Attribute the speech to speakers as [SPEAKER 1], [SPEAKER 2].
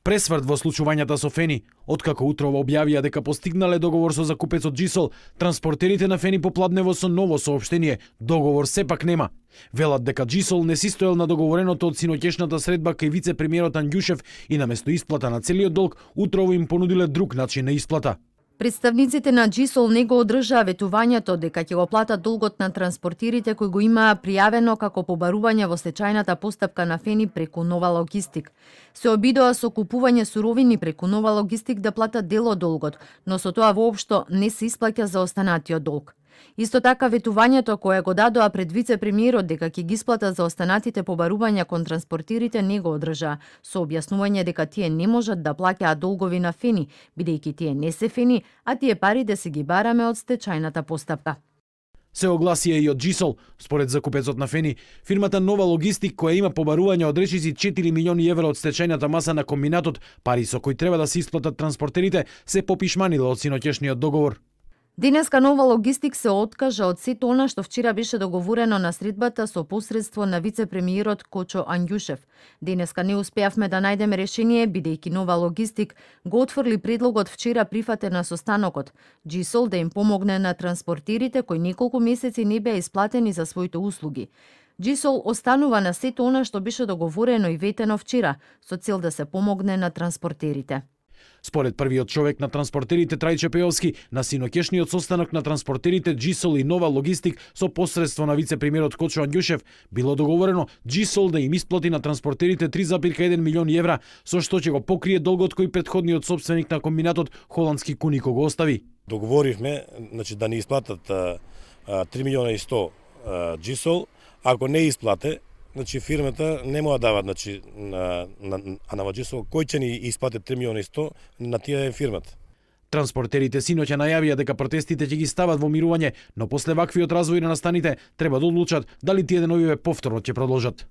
[SPEAKER 1] Пресврт во случувањата со фени. Откако утрово објавија дека постигнале договор со закупецот Джисол, транспортерите на фени попладнево со ново соопштение. Договор сепак нема. Велат дека Джисол не си стоел на договореното од синоќешната средба кај вице-премиерот Анѓушев и наместо исплата на целиот долг, утрово им понудиле друг начин на исплата.
[SPEAKER 2] Представниците на Джисол не го одржаа ветувањето дека ќе го платат долгот на транспортерите кои го имаа пријавено како побарување во стечајната постапка на фени преку Нова Логистик. Се обидоа со купување суровини преку Нова Логистик да платат дел од долгот, но со тоа воопшто не се исплаќа за останатиот долг. Исто така ветувањето кое го дадоа пред вице-премиерот дека ќе ги исплатат за останатите побарувања кон транспортерите не го одржаа, со објаснување дека тие не можат да плаќаат долгови на фени, бидејќи тие не се фени, а тие пари да се ги бараме од стечајната постапка.
[SPEAKER 1] Се огласија и од Джисол. Според закупецот на фени, фирмата Нова Логистик, која има побарување од речиси 4 милиони евра од стечајната маса на комбинатот, пари со кои треба да се исплатат транспортерите, се попишманиле од синоќешниот договор.
[SPEAKER 2] Денеска Нова Логистик се откажа од сето она што вчера беше договорено на средбата со посредство на вице-премиерот Кочо Анѓушев. Денеска не успеавме да најдеме решение, бидејќи Нова Логистик го отфрли предлогот вчера прифатен на состанокот. Джисол да им помогне на транспортерите кои неколку месеци не беа исплатени за своите услуги. Джисол останува на сето она што беше договорено и ветено вчера, со цел да се помогне на транспортерите.
[SPEAKER 1] Според првиот човек на транспортерите Трајче Пеовски, на синоќешниот состанок на транспортерите Джисол и Нова Логистик со посредство на вице-премиерот Кочо Анѓушев било договорено Джисол да им исплати на транспортерите 3,1 милиони евра, со што ќе го покрие долгот кој претходниот собственик на комбинатот Холандски Кунико го остави.
[SPEAKER 3] Договоривме да ни исплатат 3 милиона и 100 Джисол, ако не исплате, фирмата не може да дава на Джисол, кој ќе ни исплати 3 милиона и 100 на тие фирмата.
[SPEAKER 1] Транспортерите синоќа најавија дека протестите ќе ги стават во мирување, но после ваквиот развој на настаните треба да одлучат дали тие деновиве повторно ќе продолжат.